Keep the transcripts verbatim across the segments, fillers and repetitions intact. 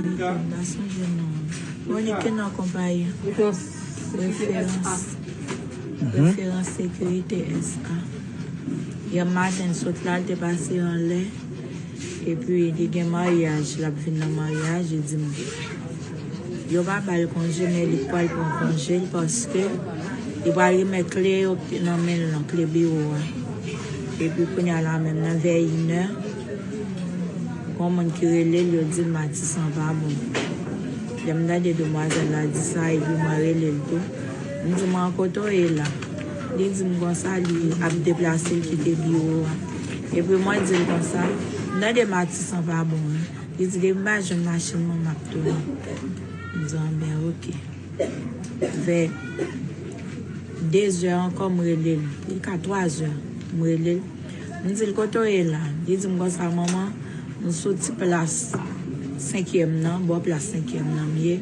M pa sonje non. Bon, li te nan konpayi Referans, Referans Sekirite S A. Yè maten, l sot la, l te pase anlè. Epi, li gen maryaj, l ap vin nan maryaj, li di m, yo pa ba l konje, men li pral pran konje l paske li pral remèt kle yo ki te nan men l lan, kle biwo a. Epi, kounye a la menm, nan vè inè, gon moun ki rele l, yo di l Matisan pa bon. Lè m tande demwazèl la di sa, epi mwen rele l tou. M di, "Mwen, kote w ye la?" Li di m konsa, li ap deplase, l kite biwo a. Epi mwen di l konsa, "M tande Matisan pa bon, wi." Li di, "Depi m pa jwenn machin mwen, m ap tounen." M di, "Anben, oke." Vè de zè ankò, m rele l. Li ka twa zè, m rele l. M di l, "Kote w ye la?" Li di m konsa, "Manman, m sou ti plas senkyèm nan, bò plas senkyèm nan m ye.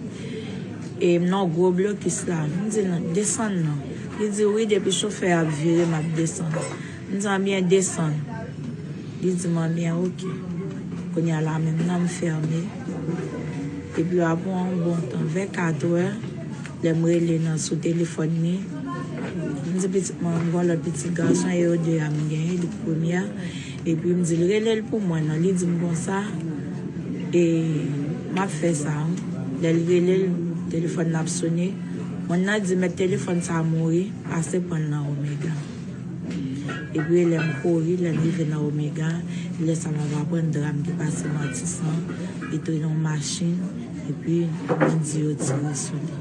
E m nan gwo blokis la." M di l, "Desann non." Li di, "Wi, depi chofè a ap vire, m ap desann." M di, "Anbyen, desann." Li di m, "Anbyen, oke." Kounye a la menm nan, m fèmen. Epi apre yon bon tan, vè katrè, lè m rele nan sou telefòn li, m di pitit mwen, m gon lòt pitit gason, e yo de a m genyen, li premye a. Epi m di l, "Rele l pou mwen non." Li di m konsa, e m ap fè sa, wi. Lè l rele l, telefòn nan ap sone. Moun nan di, "Mèt telefòn sa a mouri, pase pran l nan Omega." Epi lè m kouri, lè m rive nan Omega, lè sa m ap aprann dram ki pase Matisan, li tounen yon machin, epi bandi yo tire sou li.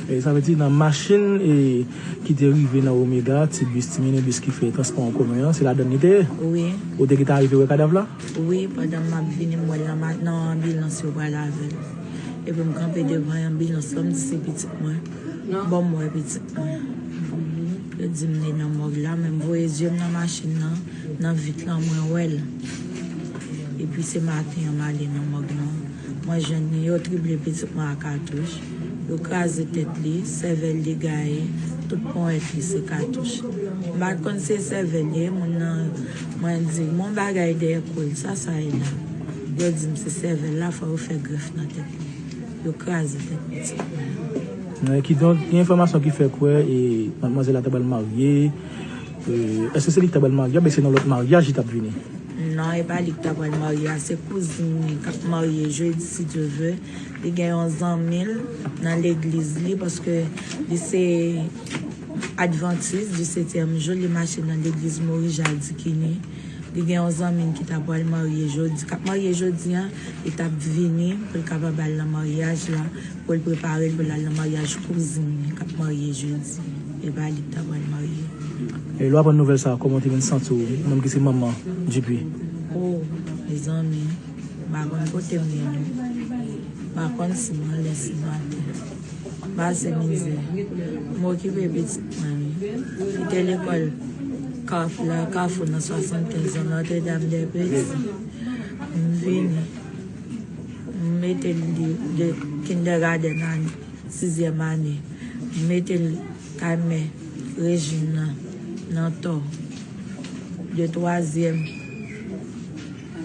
E sa vle di nan machin, e, ki te rive nan Omega, ti bis, ti minibis ki fè transpò an komen an, se ladan l li te ye? Wi. Ou te gentan rive wè kadav la? Wi, pandan m ap vini, m wè l nan ma-, nan anbilans yo pral avè l. Epi m kanpe devan anbilans lan, m di se pitit mwen. Bon, m wè pitit mwen. Yo di m li nan mòg la, men m voye zye m nan machin nan, nan vit lan, mwen wè l. Epi se maten an m ale nan mòg lan. Mwen jwenn li, yo trible pitit mwen a katouch. Yo kraze tèt li, sèvèl li gaye, tout ponyèt li se katouch. M pa t konn se sèvèl li ye, moun nan, mwen di, "Gon bagay dèyè kou l, sa sa ye la?" Yo di m se sèvèl la, fò yo fè grèf nan tèt li. Yo kraze tèt pitit mwen. Kidonk, gen enfòmasyon ki fè kwè, e, madmwazèl la ta pral marye. E, èske se li ki ta pral marye, oubyen se nan lòt maryaj li t ap vini? Non, e pa li ki ta pral marye a, se kouzin li k ap marye jedi, si Dye vle. Li gen yon zanmi l nan legliz li, paske li se advantis di setyèm jou, li mache nan legliz Moris Jadikini. Li gen yon zanmi l ki ta pral marye jodi, k ap marye jodi a, li t ap vini pou l kapab al nan maryaj la, pou l prepare l pou l al nan maryaj kouzin li k ap marye jedi. E pa li k ta pral marye. E lè w aprann nouvèl sa a, kòman w te vin santi w, ou menm ki se manman Djipi? O, mezanmi, m pa konn kote m ye non. M pa konn si m anlè, si m atè. M pase mizè. M okipe pitit mwen, wi. Li te lekòl Kaf la, Kafou nan swasannkenz an, Notre Dame des Petits. M vini. M mete l de, de kindergarten a sizyèm ane. M mete l kay mè Rejin nan, nan Tò. De twazyèm,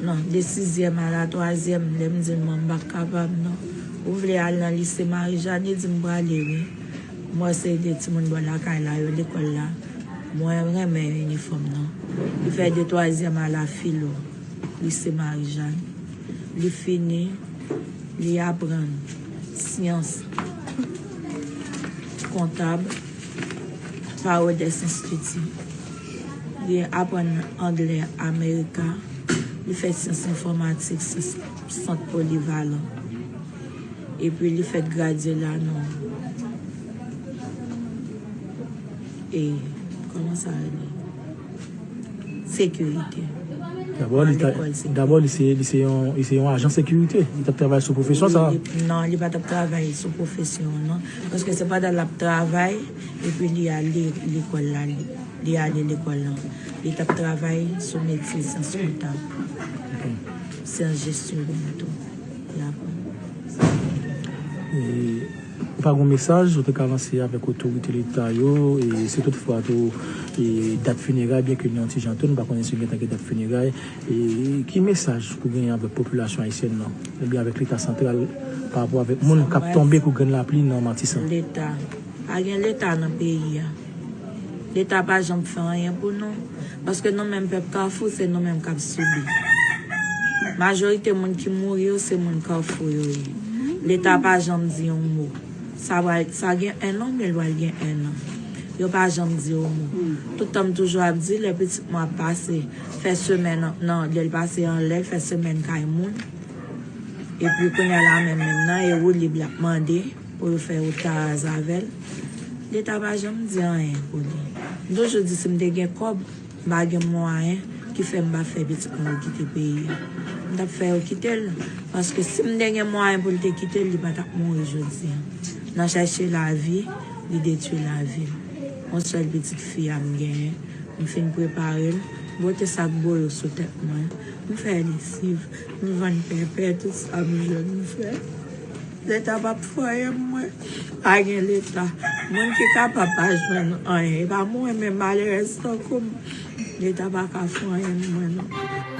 non, de sizyèm a la twazyèm, lè m di l, "Manman, m pa kapab, non." Ou vle al nan lise Marijàn? Li di m, "Prale, wi." M wè se de timoun bò lakay la, yo lekòl la. Mwen renmen inifòm nan. Li fè de twazyèm a la filo, lise Marijàn. Li fini, li aprann syans kontab, pa Rodès Institut. Li aprann anglè Amerika. Li fè syans enfòmatik, syans sant polivalan. Epi li fèk gradye la nan, e, kòman sa rele? Sekirite. Dabò, li ta, dabò, li se, li se yon, li se yon ajan sekirite. Li t ap travay sou pwofesyon sa a? Wi, li, non, li pa t ap travay sou pwofesyon an, non. Paske se pandan l ap travay, epi li ale lekòl la, li, li ale lekòl la. Li t ap travay sou metye syans kontab. Syans jesyon tou. Li aprann. E, Ou pa gen mesaj ou te ka lanse avèk otorite leta yo, e si toutfwa tou, e dat fineray, byen ke nou yon ti jan tou, nou pa konnen si gentan gen dat fineray, e ki mesaj pou genyen avèk popilasyon ayisyèn nan, ebyen avèk leta santral, pa rapò avèk moun k ap tonbe kou grenn lapli nan Matisan? Leta. Pa gen leta nan peyi a. Leta pa janm fè anyen pou nou. Paske nou menm pèp Kafou, se nou menm k ap sibi. Majorite moun ki mouri yo, se moun Kafou yo ye. Leta pa janm di yon mo. Sa pral, sa gen en an, men l pral gen en an. Yo pa janm di yon mo. Tout tan m toujou ap di, lè pitit mwen ap pase, fè semèn nan, lè l pase anlè, fè semèn kay moun. Epi kounye a la menm, menm nan, e woulib l ap mande pou yo fè wout Taraz avè l. Leta pa janm di anyen pou li. M toujou di si m te gen kòb, m pa gen mwayen ki fè m pa fè pitit mwen yo kite peyi a. M t ap fè yo kite l, paske si m te gen mwayen pou l te kite l, li pa t ap mouri jodi a. Nan chèche lavi, li detwi lavi l. Yon sèl pitit fi a m genyen, m fin prepare l, m pote sak boyo sou tèt mwen, m fè lesiv, m vann pèpè, tout sa m jwenn m fè. Leta p ap fè anyen pou mwen. Pa gen leta. Moun ki kapab pa jwenn anyen. E pa mwen menm malerèz tankou m. Leta pa ka fè anyen pou mwen non.